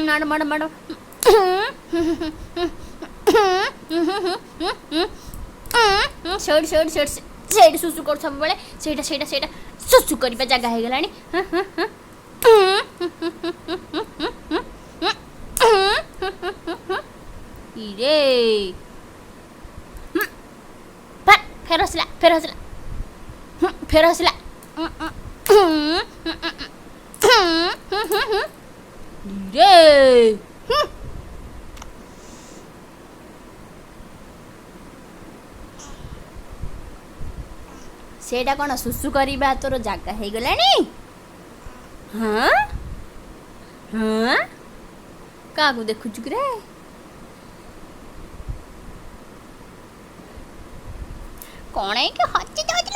ମାଡ଼ ମାଡ଼ ମାଡ଼। ସେଇଠି ସେଇଠି ସେଇଠି ସେଇଠି ଶୁଶୁ କରୁ ସବୁବେଳେ। ସେଇଟା ସେଇଟା ସେଇଟା ଶୁଶୁ କରିବା ଜାଗା ହେଇଗଲାଣି। ଇରେ, ଫେର ହସିଲା, ଫେର ହସିଲା, ଫେର ହସିଲା। ରେ, ସେଇଟା କ'ଣ ଶୁଶୁ କରିବା ତୋର ଜାଗା ହେଇଗଲାଣି? ହଁ ହଁ, କାହାକୁ ଦେଖୁଛୁ କିରେ? କ'ଣ ହେଇକି ହଜି ଯାଉଛି?